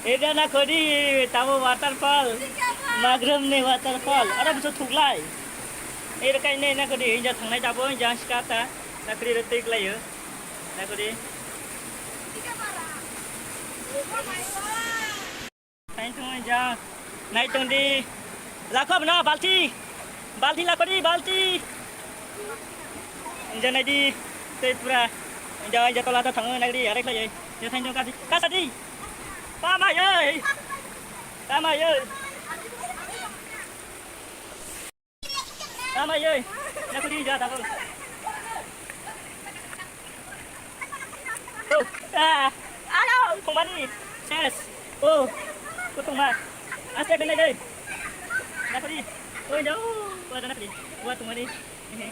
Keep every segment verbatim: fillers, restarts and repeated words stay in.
Eda nakhodi, tamo waterfall. Magrum ni waterfall. Ora busu thuklai. Eda kai ne nakhodi, inja thangnai tabo, inja skata. Nakhodi re tei klayo. Nakhodi. Thank you, inja. Nai tongdi. Lakho bna balti. Balti lakhodi, balti. Inja naidi. Tei pura. Inja, inja tola ta thango naidi, are khlai. Inja thank you, kasi. Kasadi. Tama yoi. Tama yoi. Tama yoi. Nakhudi ja tabuk. Oh, ah. Alo, kumani. Yes. Oh. Kutungma. Aste kene dei. Nakhudi. Oh, jauh. Wah, nakhudi. Wah, tumani. Ini.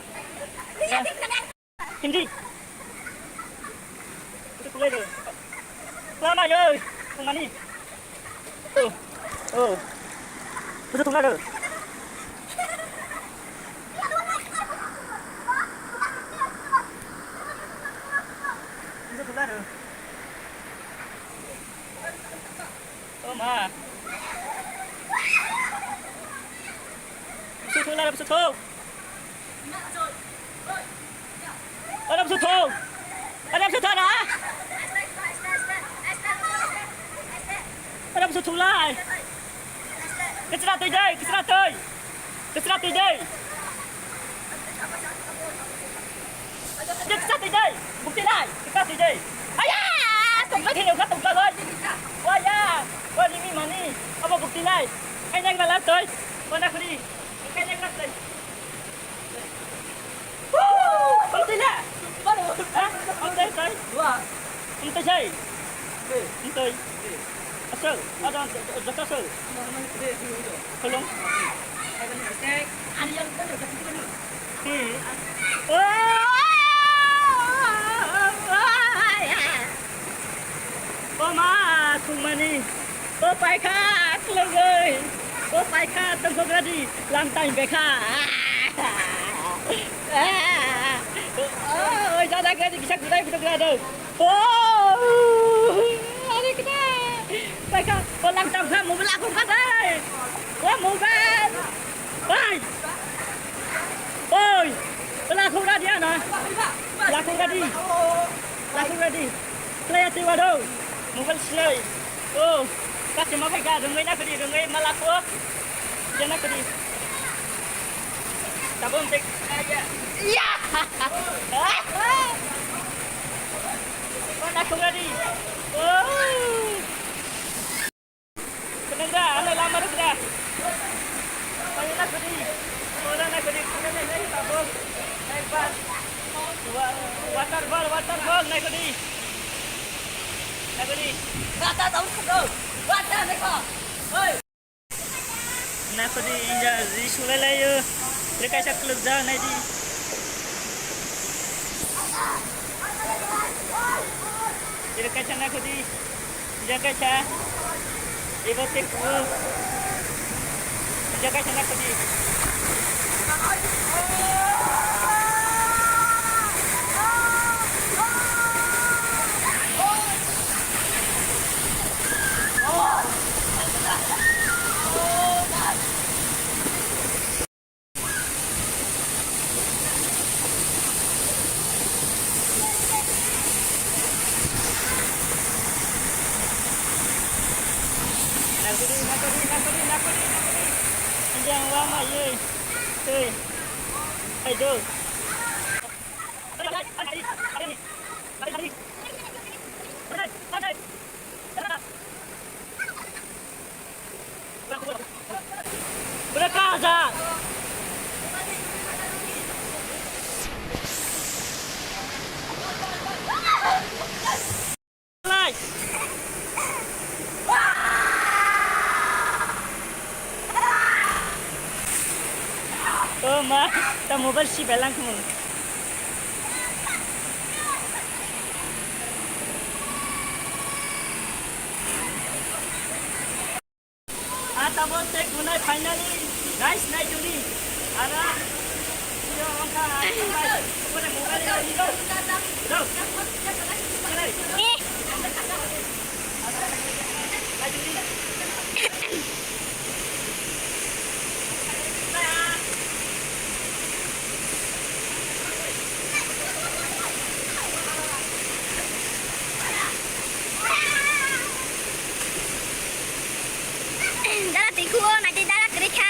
Ya. Hindi. Itu tulai do. Lama yo. Kumani. Oh. Oh. Itu tulai do. Itu tulai do. Oh ma. Itu tulai do, itu tulai. Ora busu thok. Ora busu thok na. Ora busu thok lai. Kisra tui dei, kisra tui. Kisra tui dei. Kisra tui dei. Bukti lai. Kisra tui dei. Aya! Tok lai thei ka tok lai. Wa ya. Wa ni mi mani. Abo bukti lai. Ai nang la tui. Wa na khri. Ai nang la tui. Woo! Ang tui na? Ha? Ang tui, tui? Dua. Ang tui, sai? Tui. Ang tui. Tui. Asal, ada jaka asal. Tui, tui, tui. Tolong. Tui. Hmm. Oh! Oh ma, thungmani. O paikha, klogoi. O paikha, tongkok radi. Lamtai bekha. O, o, jada kadi kisa kudai kutuk rado. O, are kena. Paikha, o lamtai kha, mobile aku kha dai. O mobile. Bai. Oi. Lakhung radi ana. Lakhung radi. Lakhung radi. Playa tiwa do. Mobile sinai. Oh. Kasi ma phaikha, rungwi na khudi, rungwi ma lakho. Jana khudi. Tabon tek. Ya. Oh, lakhung radi. Oh. Kenang da, ano lama ruk da. Ano na kudi, ano na kudi, ano na kudi, tabok. Naik bus. Wa-, waterfall, waterfall, naik kudi. Naik kudi. Kata tahu kau. Water naik kau. Hoi. Naik kudi, inja, risulai layo. Rekaisa kluk da, naik di. Ira kaisa nakhudi. Ira kaisa. Ibo te kubu. Ira kaisa nakhudi. Nakudi, nakudi, nakudi, nakudi, nakudi. Anjang wa ma ye. Tui. Hai do. Bra kaza. Lai. Oh ma, ta mobile si belang kamu. Ah, tabok tei kunai finally, guys, nai tuni. Ara, video wngkha, ah, tabok, tabok mobile ni video. Hello. Hello. Eh. Nai Dara twi khuo, naitwi dara kwrwi kha.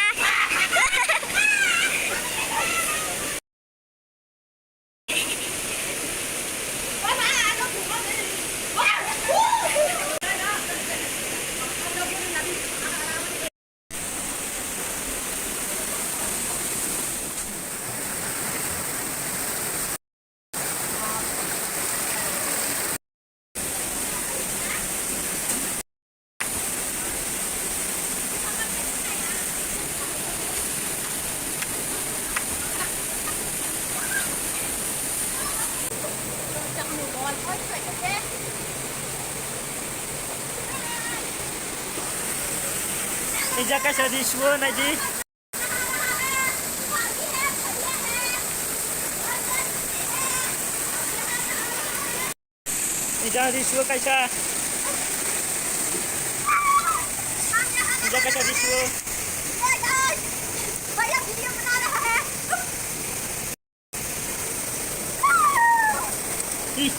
Ija kaisa ri suo naidi. Ija ri suo kaisa. Ija kaisa ri suo. Ih.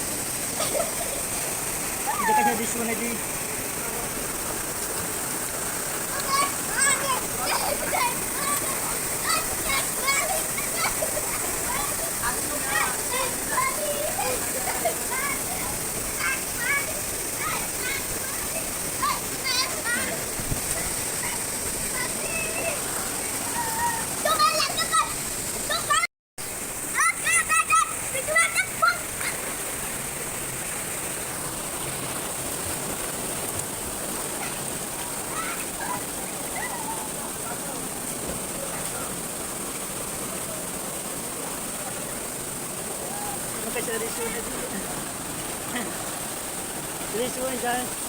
Ija kaisa ri suo naidi. Kaisa risu na di. Risu na di.